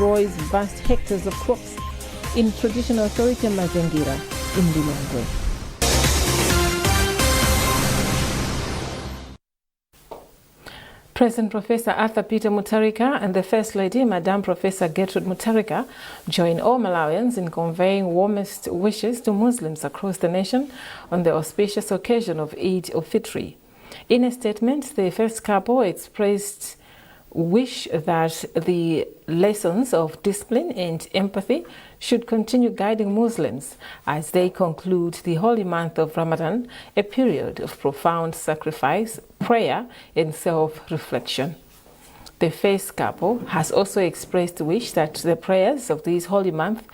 destroys vast hectares of crops in Traditional Authority Mazingira in Lilongwe. President Professor Arthur Peter Mutharika and the First Lady, Madame Professor Gertrude Mutharika, join all Malawians in conveying warmest wishes to Muslims across the nation on the auspicious occasion of Eid al-Fitr. In a statement, the first couple expressed wish that the lessons of discipline and empathy should continue guiding Muslims as they conclude the holy month of Ramadan, a period of profound sacrifice, prayer, and self-reflection. The first couple has also expressed wish that the prayers of this holy month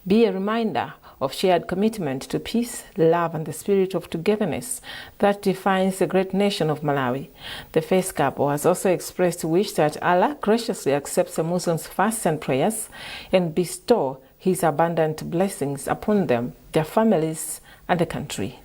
be a reminder of shared commitment to peace, love, and the spirit of togetherness that defines the great nation of Malawi. The first couple has also expressed wish that Allah graciously accepts the Muslims' fasts and prayers and bestow his abundant blessings upon them, their families, and the country.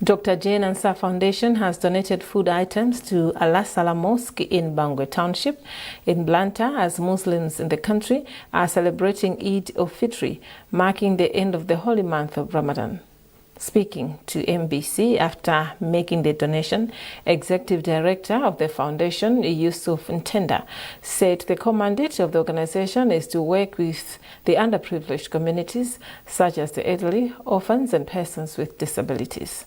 Dr. Jane Ansah Foundation has donated food items to Al Salam Mosque in Bangwe Township in Blantyre as Muslims in the country are celebrating Eid al-Fitr, marking the end of the holy month of Ramadan. Speaking to MBC after making the donation, Executive Director of the foundation, Yusuf Ntenda, said the core mandate of the organization is to work with the underprivileged communities such as the elderly, orphans and persons with disabilities.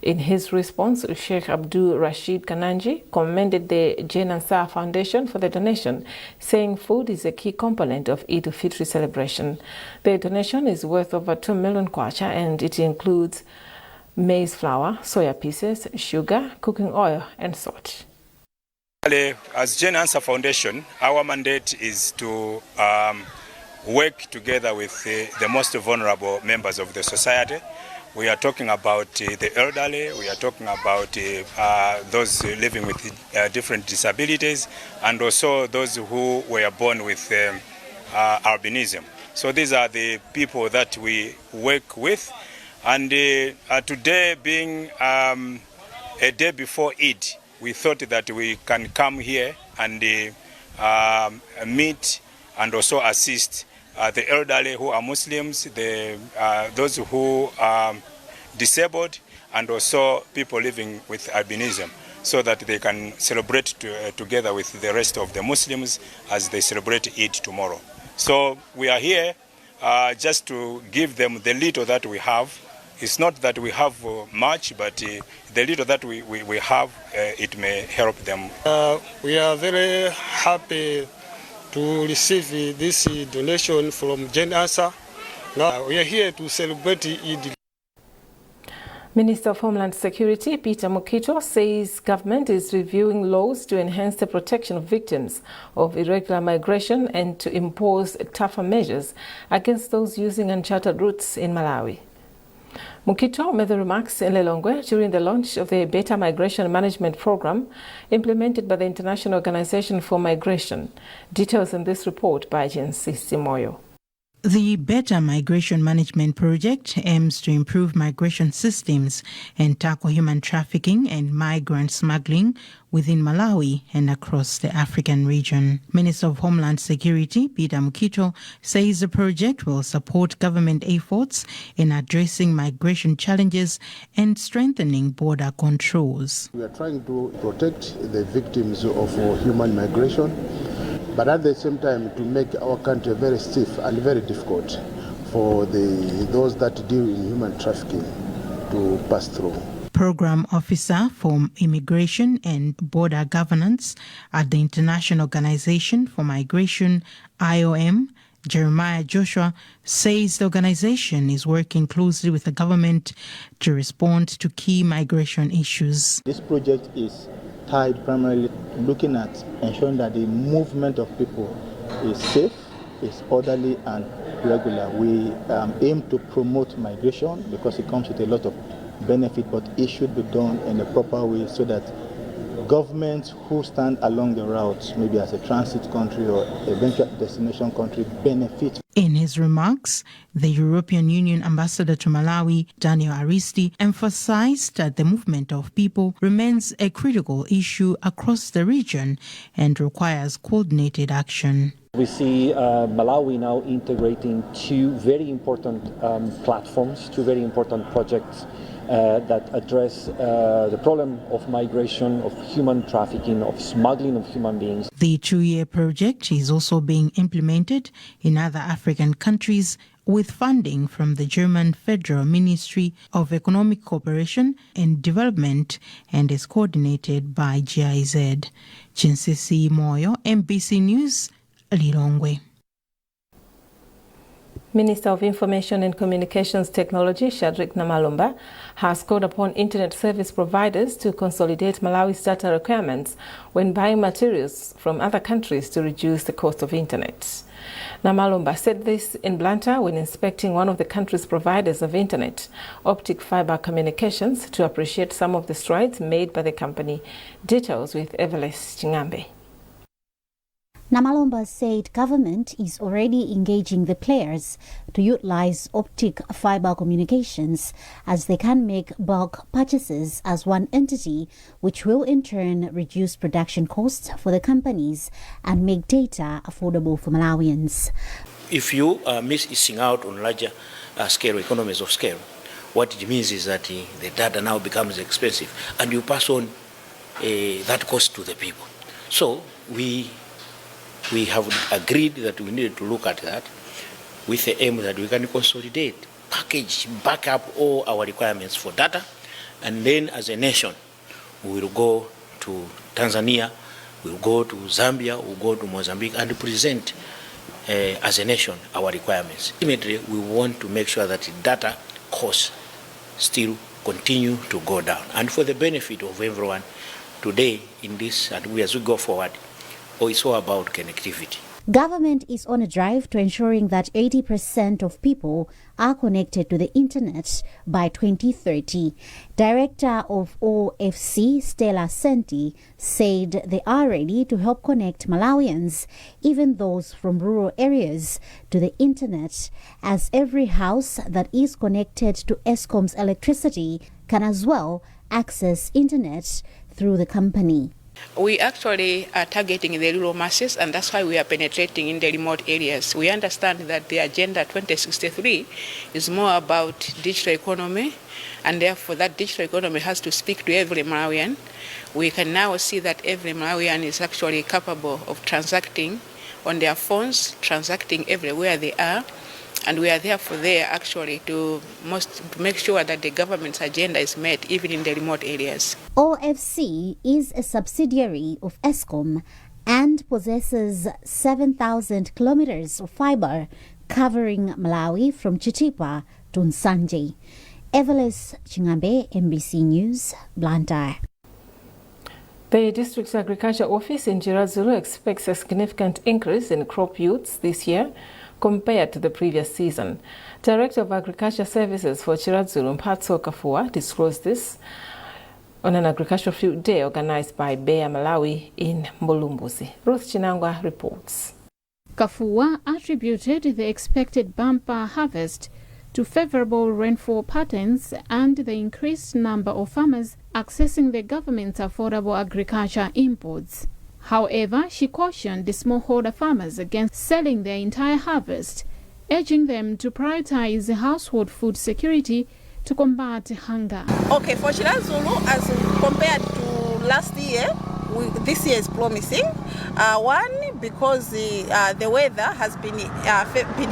In his response, Sheikh Abdul Rashid Kananji commended the Jane Ansah Foundation for the donation, saying food is a key component of Eid al-Fitr celebration. The donation is worth over 2 million kwacha and it includes maize flour, soya pieces, sugar, cooking oil and salt. As Jane Ansah Foundation, our mandate is to work together with the most vulnerable members of the society. We are talking about the elderly, we are talking about those living with different disabilities, and also those who were born with albinism. So these are the people that we work with. And today being a day before Eid, we thought that we can come here and meet and also assist the elderly who are Muslims, those who are disabled, and also people living with albinism, so that they can celebrate together with the rest of the Muslims as they celebrate Eid tomorrow. So we are here just to give them the little that we have. It's not that we have much, but the little that we have, it may help them. We are very happy to receive this donation from Jane Ansah. Now we are here to celebrate Eid. Minister of Homeland Security Peter Mukhito says government is reviewing laws to enhance the protection of victims of irregular migration and to impose tougher measures against those using uncharted routes in Malawi. Mukhito made the remarks in Lilongwe during the launch of the Better Migration Management Program implemented by the International Organization for Migration. Details in this report by Jensi Simoyo. The Better Migration Management Project aims to improve migration systems and tackle human trafficking and migrant smuggling within Malawi and across the African region. Minister of Homeland Security Peter Mukhito says the project will support government efforts in addressing migration challenges and strengthening border controls. We are trying to protect the victims of human migration, but at the same time to make our country very safe and very difficult for those that deal in human trafficking to pass through. Program Officer for Immigration and Border Governance at the International Organization for Migration, IOM, Jeremiah Joshua, says the organization is working closely with the government to respond to key migration issues. This project is tied primarily looking at ensuring that the movement of people is safe, is orderly and regular. We aim to promote migration because it comes with a lot of benefit, but it should be done in a proper way so that governments who stand along the routes, maybe as a transit country or eventual destination country, benefit. In his remarks, the European Union ambassador to Malawi, Daniel Aristi, emphasized that the movement of people remains a critical issue across the region and requires coordinated action. We see Malawi now integrating two very important platforms, two very important projects that address the problem of migration, of human trafficking, of smuggling of human beings. The 2-year project is also being implemented in other African countries with funding from the German Federal Ministry of Economic Cooperation and Development and is coordinated by GIZ. Chinsisi Moyo, MBC News, Lilongwe. Minister of Information and Communications Technology, Shadric Namalomba, has called upon internet service providers to consolidate Malawi's data requirements when buying materials from other countries to reduce the cost of internet. Namalomba said this in Blantyre when inspecting one of the country's providers of internet, Optic Fiber Communications, to appreciate some of the strides made by the company. Details with Everless Chingambe. Namalomba said government is already engaging the players to utilize optic fiber communications as they can make bulk purchases as one entity, which will in turn reduce production costs for the companies and make data affordable for Malawians. If you are missing out on larger scale economies of scale, what it means is that the data now becomes expensive and you pass on that cost to the people. So we have agreed that we need to look at that with the aim that we can consolidate, package, back up all our requirements for data, and then as a nation, we will go to Tanzania, we will go to Zambia, we will go to Mozambique and present as a nation our requirements. Ultimately, we want to make sure that the data costs still continue to go down. And for the benefit of everyone today in this, and we, as we go forward, oh, it's all about connectivity. Government is on a drive to ensuring that 80% of people are connected to the internet by 2030. Director of OFC, Stella Senti, said they are ready to help connect Malawians, even those from rural areas, to the internet, as every house that is connected to ESCOM's electricity can as well access internet through the company. We actually are targeting the rural masses, and that's why we are penetrating in the remote areas. We understand that the Agenda 2063 is more about digital economy, and therefore that digital economy has to speak to every Malawian. We can now see that every Malawian is actually capable of transacting on their phones, transacting everywhere they are, and we are therefore there actually to make sure that the government's agenda is met even in the remote areas. OFC is a subsidiary of ESCOM and possesses 7,000 kilometers of fiber covering Malawi from Chitipa to Nsanje. Everless Chingambe, MBC News, Blantyre. The District Agriculture Office in Chiradzulu expects a significant increase in crop yields this year compared to the previous season. Director of Agriculture Services for Chiradzulu, Mphatso Kafua, disclosed this on an agricultural field day organized by Bayer Malawi in Mulumbuzi. Ruth Chinangwa reports. Kafua attributed the expected bumper harvest to favorable rainfall patterns and the increased number of farmers accessing the government's affordable agriculture inputs. However, she cautioned the smallholder farmers against selling their entire harvest, urging them to prioritize household food security to combat hunger. Okay, for Chiradzulu, as compared to last year, this year is promising. One, because the weather has been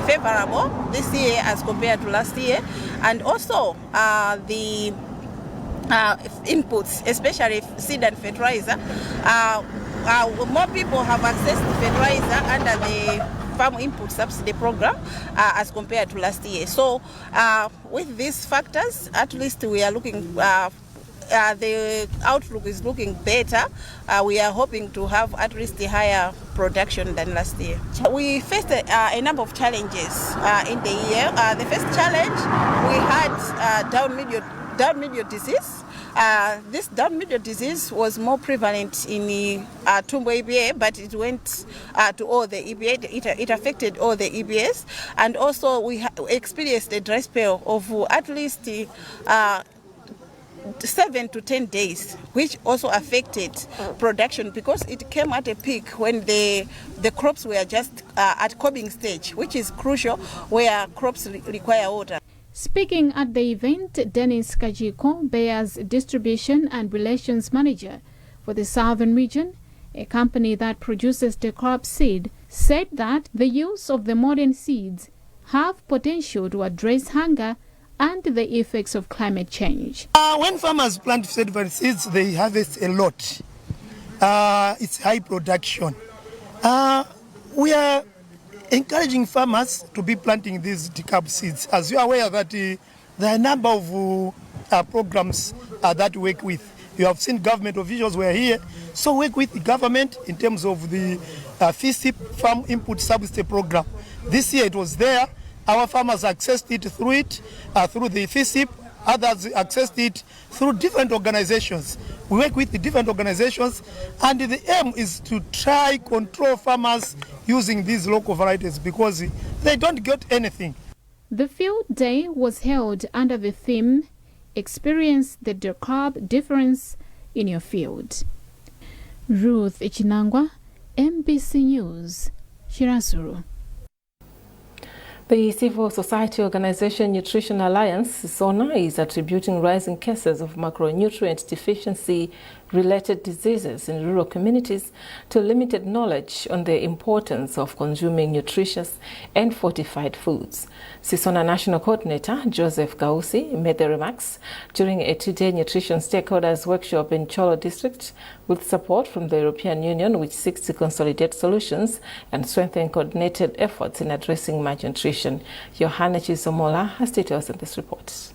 favorable this year as compared to last year, and also the inputs, especially seed and fertilizer. More people have access to fertilizer under the farm input subsidy program as compared to last year. So with these factors, at least we are looking, the outlook is looking better. We are hoping to have at least a higher production than last year. We faced a number of challenges in the year. The first challenge, we had downy mildew disease. This downy mildew disease was more prevalent in the Thumbwe EPA, but it went to all the EPA. It affected all the EPAs. And also we experienced a dry spell of at least 7 to 10 days, which also affected production because it came at a peak when the crops were just at cobbing stage, which is crucial where crops require water. Speaking at the event, Dennis Kajiko, Bayer's Distribution and Relations Manager for the Southern Region, a company that produces the crop seed, said that the use of the modern seeds have potential to address hunger and the effects of climate change. When farmers plant certified seeds, they harvest a lot. It's high production. We are encouraging farmers to be planting these decarb seeds. As you are aware that there are a number of programs that work with. You have seen government officials were here, so work with the government in terms of the FISP, Farm Input Subsidy Program. This year it was there. Our farmers accessed it through the FISP. Others accessed it through different organizations. We work with the different organizations, and the aim is to try control farmers using these local varieties because they don't get anything. The field day was held under the theme, Experience the Decarb Difference in Your Field. Ruth Chinangwa, MBC News, Chiradzulu. The civil society organization Nutrition Alliance, SONA, is attributing rising cases of macronutrient deficiency related diseases in rural communities to limited knowledge on the importance of consuming nutritious and fortified foods. CISONA National Coordinator Joseph Gausi made the remarks during a two-day nutrition stakeholders workshop in Thyolo District with support from the European Union, which seeks to consolidate solutions and strengthen coordinated efforts in addressing malnutrition. Johanna Chisomola has details in this report.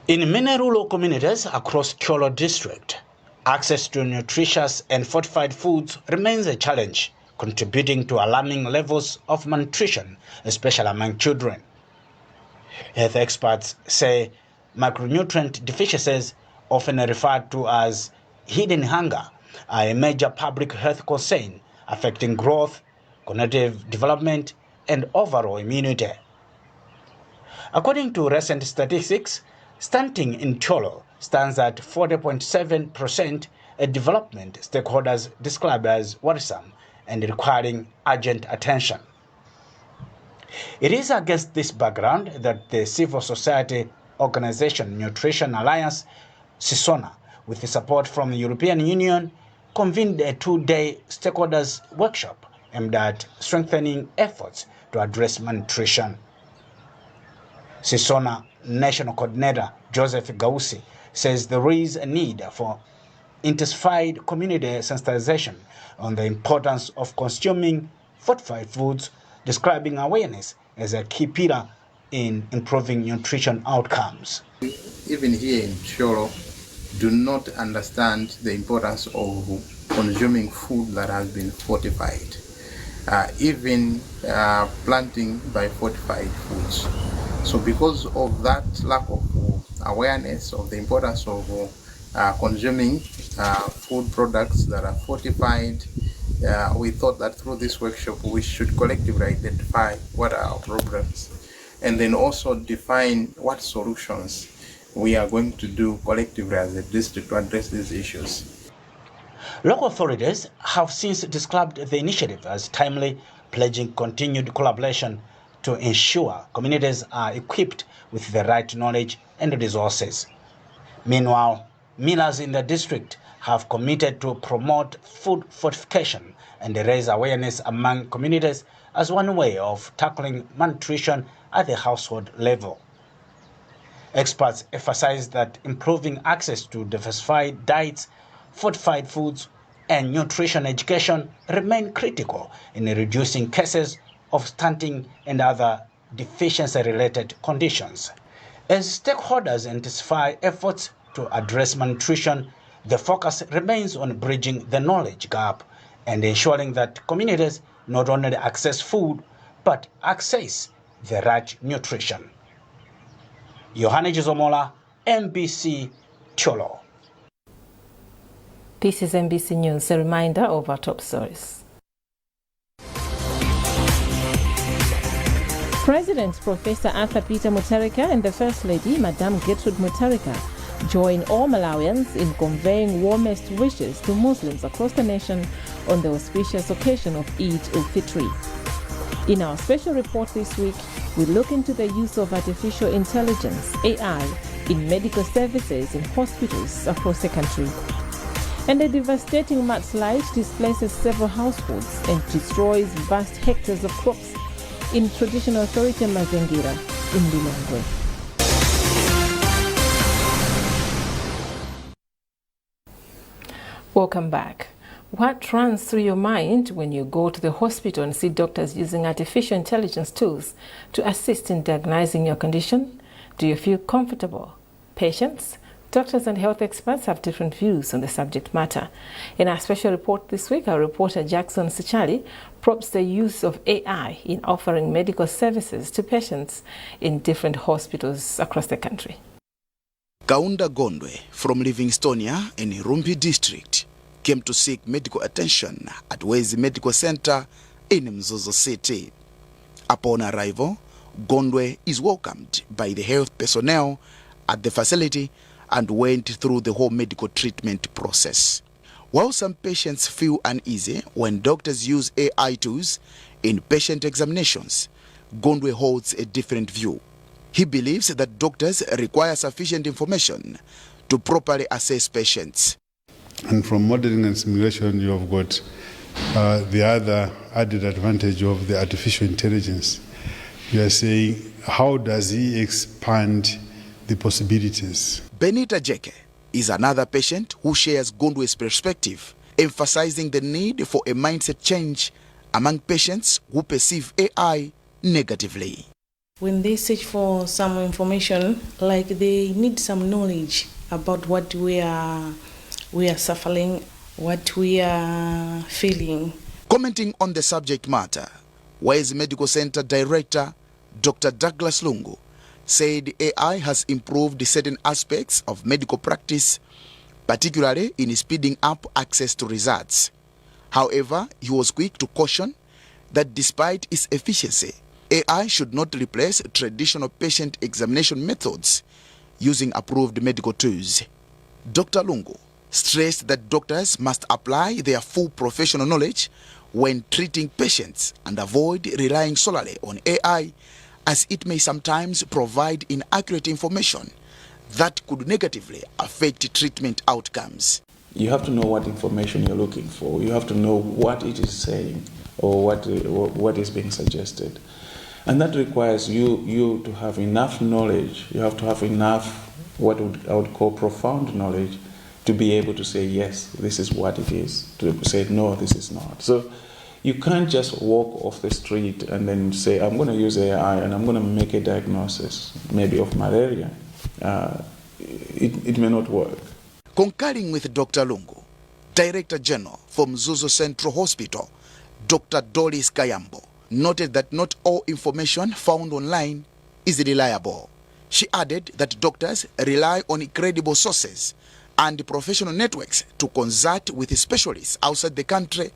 In many rural communities across Thyolo District, access to nutritious and fortified foods remains a challenge, contributing to alarming levels of malnutrition, especially among children. Health experts say macronutrient deficiencies, often referred to as hidden hunger, are a major public health concern affecting growth, cognitive development, and overall immunity. According to recent statistics, stunting in Thyolo stands at 40.7%, a development stakeholders describe as worrisome and requiring urgent attention. It is against this background that the civil society organization Nutrition Alliance, CISONA, with the support from the European Union, convened a two-day stakeholders workshop aimed at strengthening efforts to address malnutrition. CISONA National Coordinator Joseph Gausi says there is a need for intensified community sensitization on the importance of consuming fortified foods, describing awareness as a key pillar in improving nutrition outcomes. Even here in Thyolo, do not understand the importance of consuming food that has been fortified, even planting by fortified foods. So because of that lack of awareness of the importance of consuming food products that are fortified, we thought that through this workshop we should collectively identify what are our problems and then also define what solutions we are going to do collectively as a district to address these issues. Local authorities have since described the initiative as timely, pledging continued collaboration to ensure communities are equipped with the right knowledge and resources. Meanwhile, millers in the district have committed to promote food fortification and raise awareness among communities as one way of tackling malnutrition at the household level. Experts emphasize that improving access to diversified diets, fortified foods, and nutrition education remain critical in reducing cases of stunting and other deficiency-related conditions. As stakeholders intensify efforts to address malnutrition, the focus remains on bridging the knowledge gap and ensuring that communities not only access food, but access the right nutrition. Yohane Chizomola, MBC, Thyolo. This is MBC News, a reminder of our top stories. President Professor Arthur Peter Mutharika and the First Lady, Madame Gertrude Mutharika, join all Malawians in conveying warmest wishes to Muslims across the nation on the auspicious occasion of Eid al-Fitr. In our special report this week, we look into the use of artificial intelligence, AI, in medical services in hospitals across the country. And a devastating mudslide displaces several households and destroys vast hectares of crops in traditional authority Mazingira in Lilongwe. Welcome back. What runs through your mind when you go to the hospital and see doctors using artificial intelligence tools to assist in diagnosing your condition? Do you feel comfortable? Patients, doctors and health experts have different views on the subject matter. In our special report this week, our reporter Jackson Sichali probes the use of AI in offering medical services to patients in different hospitals across the country. Kaunda Gondwe from Livingstonia in Rumphi district came to seek medical attention at Wezi Medical Center in Mzuzu City. Upon arrival, Gondwe is welcomed by the health personnel at the facility and went through the whole medical treatment process. While some patients feel uneasy when doctors use AI tools in patient examinations, Gondwe holds a different view. He believes that doctors require sufficient information to properly assess patients. And from modeling and simulation, you have got the other added advantage of the artificial intelligence. You are saying, how does he expand the possibilities? Benita Jeke is another patient who shares Gondwe's perspective, emphasizing the need for a mindset change among patients who perceive AI negatively. When they search for some information, like they need some knowledge about what we are suffering, what we are feeling. Commenting on the subject matter, Wise Medical Center Director Dr. Douglas Lungu said AI has improved certain aspects of medical practice, particularly in speeding up access to results. However, he was quick to caution that despite its efficiency, AI should not replace traditional patient examination methods using approved medical tools. Dr. Lungu stressed that doctors must apply their full professional knowledge when treating patients and avoid relying solely on AI, as it may sometimes provide inaccurate information that could negatively affect treatment outcomes. You have to know what information you're looking for. You have to know what it is saying or what is being suggested. And that requires you to have enough knowledge. You have to have enough, what I would call profound knowledge, to be able to say, yes, this is what it is, to say, no, this is not. So you can't just walk off the street and then say, I'm going to use AI and I'm going to make a diagnosis, maybe of malaria. It may not work. Concurring with Dr. Lungu, Director General for Mzuzu Central Hospital, Dr. Doris Kayambo, noted that not all information found online is reliable. She added that doctors rely on credible sources and professional networks to consult with specialists outside the country,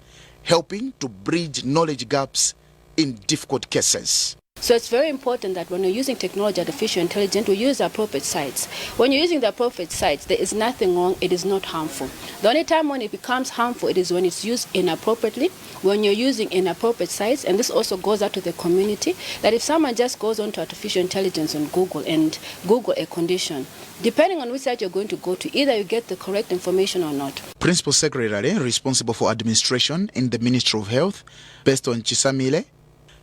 helping to bridge knowledge gaps in difficult cases. So it's very important that when you're using technology, artificial intelligence, we use the appropriate sites. When you're using the appropriate sites, there is nothing wrong, it is not harmful. The only time when it becomes harmful, it is when it's used inappropriately, when you're using inappropriate sites, and this also goes out to the community, that if someone just goes onto artificial intelligence on Google and Google a condition, depending on which site you're going to go to, either you get the correct information or not. Principal Secretary responsible for administration in the Ministry of Health, Beston Chisamile,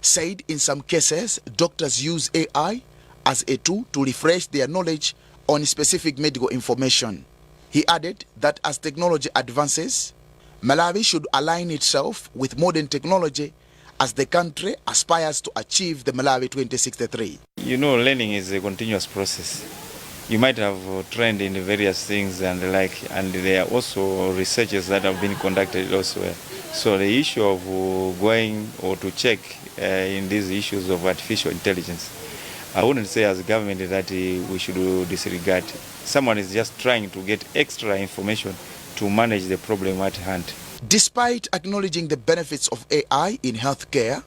said in some cases, doctors use AI as a tool to refresh their knowledge on specific medical information. He added that as technology advances, Malawi should align itself with modern technology as the country aspires to achieve the Malawi 2063. You know, learning is a continuous process. You might have trained in various things and the like, and there are also researches that have been conducted elsewhere. So the issue of going or to check in these issues of artificial intelligence, I wouldn't say as a government that we should disregard. Someone is just trying to get extra information to manage the problem at hand. Despite acknowledging the benefits of AI in healthcare,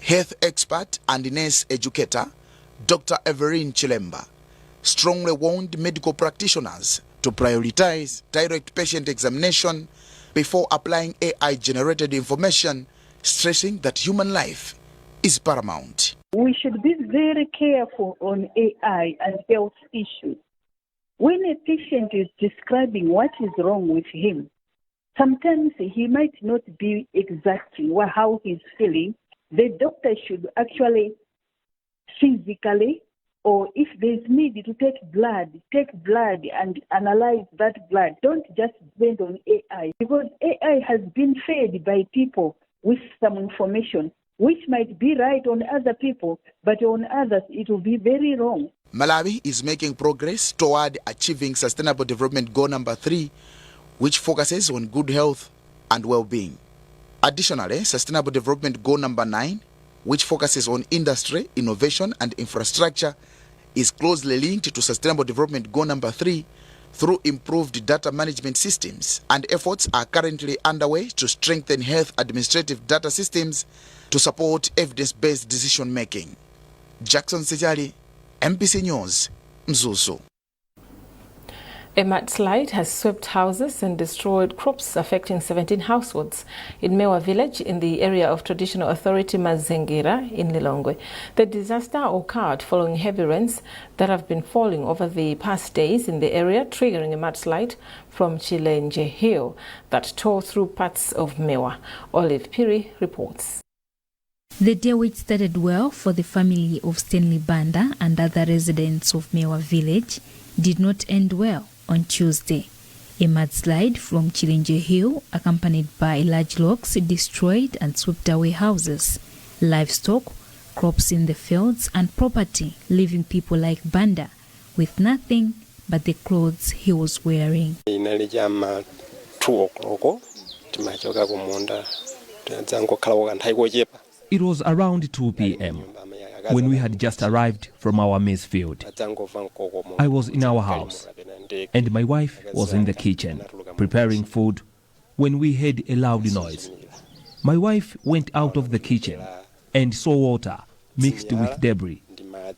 health expert and nurse educator Dr. Everine Chilemba strongly warned medical practitioners to prioritize direct patient examination before applying AI generated information, stressing that human life is paramount. We should be very careful on AI and health issues. When a patient is describing what is wrong with him, sometimes he might not be exactly how he's feeling. The doctor should actually physically, or if there's need to take blood and analyze that blood. Don't just depend on AI, because AI has been fed by people with some information which might be right on other people, but on others it will be very wrong. Malawi is making progress toward achieving Sustainable Development Goal number 3, which focuses on good health and well-being. Additionally, Sustainable Development Goal number 9, which focuses on industry, innovation and infrastructure, is closely linked to Sustainable Development Goal number 3 through improved data management systems, and efforts are currently underway to strengthen health administrative data systems to support evidence-based decision making. Jackson Sejali, MBC News, Mzuzu. A mudslide has swept houses and destroyed crops, affecting 17 households in Mewa village in the area of traditional authority Mazengira in Lilongwe. The disaster occurred following heavy rains that have been falling over the past days in the area, triggering a mudslide from Chilenje Hill that tore through parts of Mewa. Olive Piri reports. The day, which started well for the family of Stanley Banda and other residents of Mewa village, did not end well on Tuesday. A mudslide from Chilenje Hill, accompanied by large rocks, destroyed and swept away houses, livestock, crops in the fields and property, leaving people like Banda with nothing but the clothes he was wearing. Inali chama 2 o'clock, timachoka kumunda, tinadzangokhala kanthawi kochepa. It was around 2 p.m. when we had just arrived from our maize field. I was in our house and my wife was in the kitchen preparing food when we heard a loud noise. My wife went out of the kitchen and saw water mixed with debris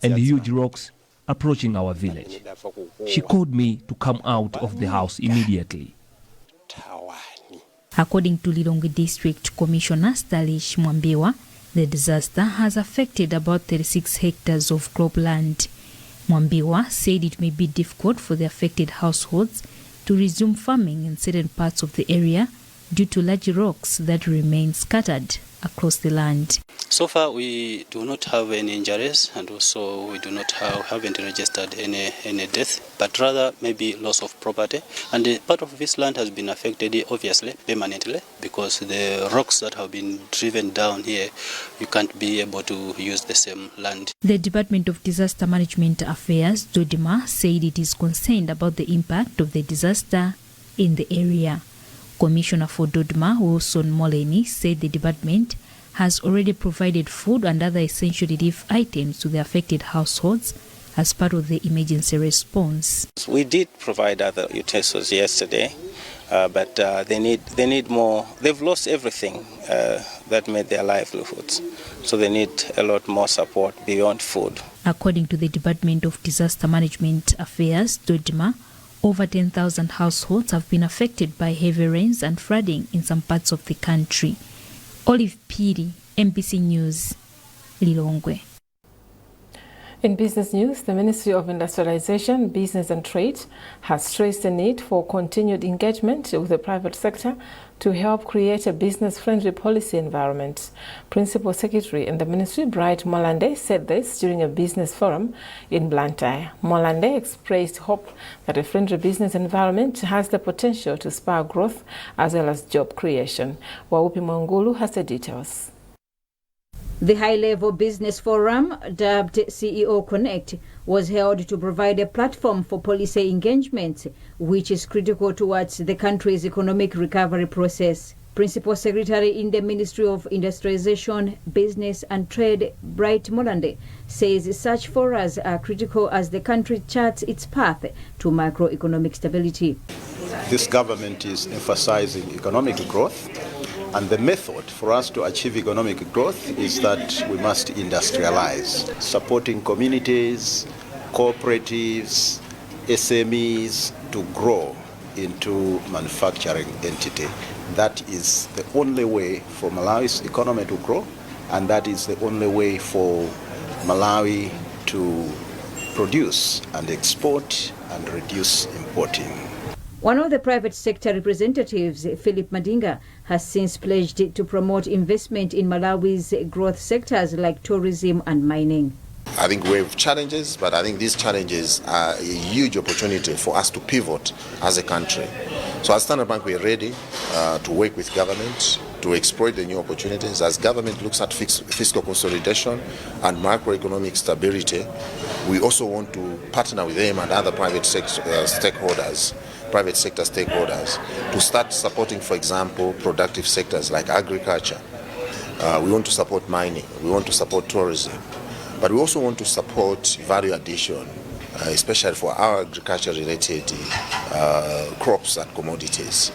and huge rocks approaching our village. She called me to come out of the house immediately. According to Lilongwe District Commissioner Stalish Mwambiwa, the disaster has affected about 36 hectares of cropland. Mwambiwa said it may be difficult for the affected households to resume farming in certain parts of the area due to large rocks that remain scattered across the land. So far we do not have any injuries, and also we do not haven't registered any death, but rather maybe loss of property. And part of this land has been affected obviously permanently, because the rocks that have been driven down here, you can't be able to use the same land. The Department of Disaster Management Affairs, DODMA, said it is concerned about the impact of the disaster in the area. Commissioner for DODMA, Wilson Moleni, said the department has already provided food and other essential relief items to the affected households as part of the emergency response. We did provide other utensils yesterday, but they need more. They've lost everything that made their livelihoods, so they need a lot more support beyond food. According to the Department of Disaster Management Affairs, DODMA, over 10,000 households have been affected by heavy rains and flooding in some parts of the country. Olive Piri, MBC News, Lilongwe. In business news, the Ministry of Industrialization, Business and Trade has stressed the need for continued engagement with the private sector to help create a business-friendly policy environment. Principal Secretary in the Ministry, Bright Molande, said this during a business forum in Blantyre. Molande expressed hope that a friendly business environment has the potential to spur growth as well as job creation. Waupi Mwangulu has the details. The high-level business forum, dubbed CEO Connect, was held to provide a platform for policy engagement, which is critical towards the country's economic recovery process. Principal Secretary in the Ministry of Industrialization, Business and Trade, Bright Molande, says such forums are critical as the country charts its path to macroeconomic stability. This government is emphasizing economic growth, and the method for us to achieve economic growth is that we must industrialize, supporting communities, cooperatives, SMEs to grow into manufacturing entity. That is the only way for Malawi's economy to grow, and that is the only way for Malawi to produce and export and reduce importing. One of the private sector representatives, Philip Madinga, has since pledged to promote investment in Malawi's growth sectors like tourism and mining. I think we have challenges, but I think these challenges are a huge opportunity for us to pivot as a country. So as Standard Bank, we are ready to work with government to exploit the new opportunities. As government looks at fiscal consolidation and macroeconomic stability, we also want to partner with them and other private stakeholders, private sector stakeholders, to start supporting, for example, productive sectors like agriculture. We want to support mining. We want to support tourism. But we also want to support value addition, especially for our agriculture-related crops and commodities.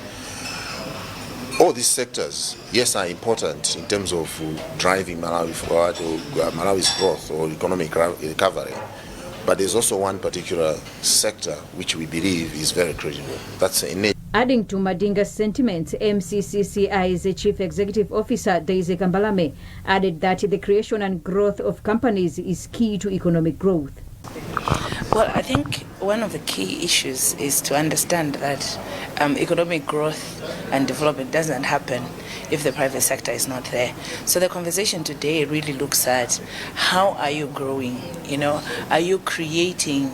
All these sectors, yes, are important in terms of driving Malawi forward, or Malawi's growth or economic recovery. But there's also one particular sector which we believe is very critical. That's energy. Adding to Madinga's sentiments, MCCCI's Chief Executive Officer, Daisy Kambalame, added that the creation and growth of companies is key to economic growth. Well, I think one of the key issues is to understand that economic growth and development doesn't happen if the private sector is not there. So the conversation today really looks at how are you growing, are you creating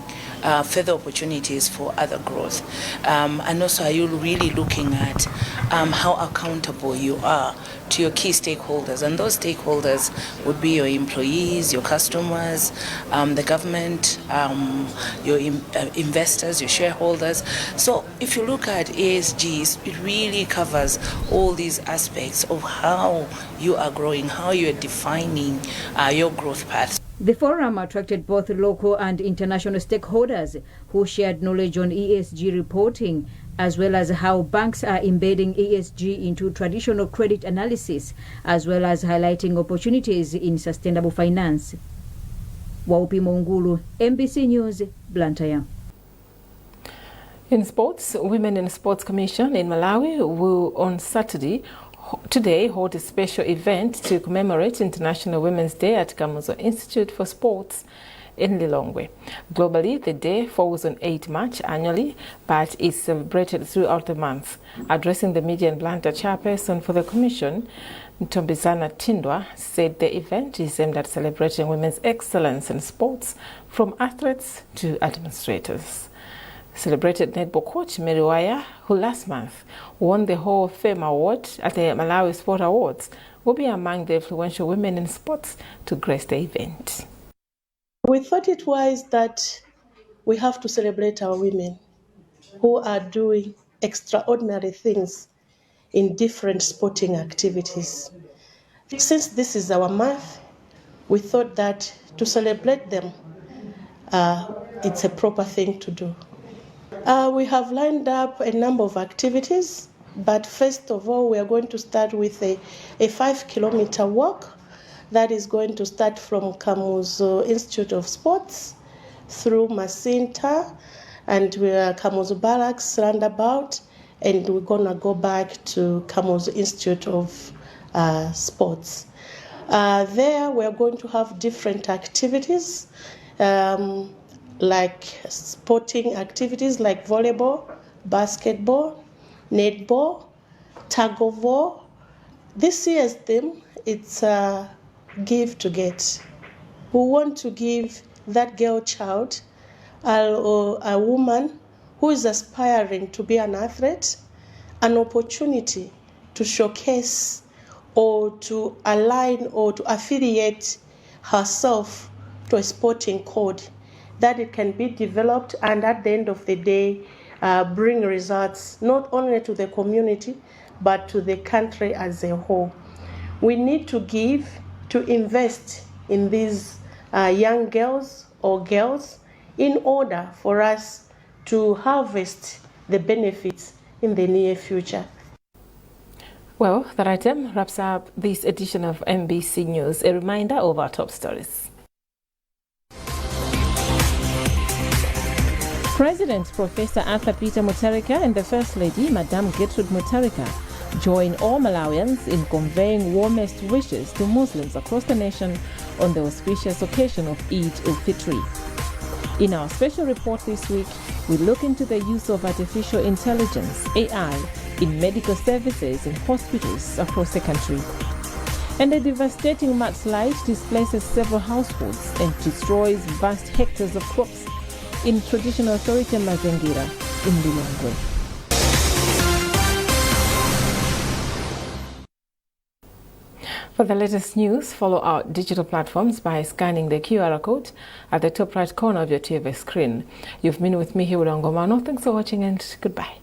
further opportunities for other growth, and also are you really looking at how accountable you are to your key stakeholders, and those stakeholders would be your employees, your customers, the government, your investors, your shareholders. So if you look at ESGs, it really covers all these aspects of how you are growing, how you are defining your growth path. The forum attracted both local and international stakeholders who shared knowledge on ESG reporting, as well as how banks are embedding ESG into traditional credit analysis, as well as highlighting opportunities in sustainable finance. Waupi Mongulu, MBC News, Blantyre. In sports, Women in Sports Commission in Malawi will on Saturday today hold a special event to commemorate International Women's Day at Kamuzu Institute for Sports in Lilongwe. Globally, the day falls on 8 March annually, but is celebrated throughout the month. Addressing the media in Blantyre, chairperson for the commission, Ntombizana Tindwa, said the event is aimed at celebrating women's excellence in sports, from athletes to administrators. Celebrated netball coach Mary Waya, who last month won the Hall of Fame Award at the Malawi Sport Awards, will be among the influential women in sports to grace the event. We thought it wise that we have to celebrate our women who are doing extraordinary things in different sporting activities. Since this is our month, we thought that to celebrate them, it's a proper thing to do. We have lined up a number of activities, but first of all, we are going to start with a 5-kilometer walk that is going to start from Kamuzu Institute of Sports through Masinta and we are Kamuzu Barracks roundabout, and we're going to go back to Kamuzu Institute of Sports. There we are going to have different activities, like sporting activities like volleyball, basketball, netball, tug of war. This year's theme, it's give to get. We want to give that girl child or a woman who is aspiring to be an athlete an opportunity to showcase or to align or to affiliate herself to a sporting code that it can be developed and at the end of the day bring results not only to the community but to the country as a whole. We need to give, to invest in these young girls or girls in order for us to harvest the benefits in the near future. Well, that item wraps up this edition of MBC News. A reminder of our top stories. President Professor Arthur Peter Mutharika and the First Lady, Madame Gertrude Mutharika, join all Malawians in conveying warmest wishes to Muslims across the nation on the auspicious occasion of Eid al-Fitr. In our special report this week, we look into the use of artificial intelligence, AI, in medical services in hospitals across the country. And a devastating mudslide displaces several households and destroys vast hectares of crops in traditional authority Mazengira in Lilongwe. For the latest news, follow our digital platforms by scanning the QR code at the top right corner of your TV screen. You've been with me, Hilda Ngomano. Thanks for watching and goodbye.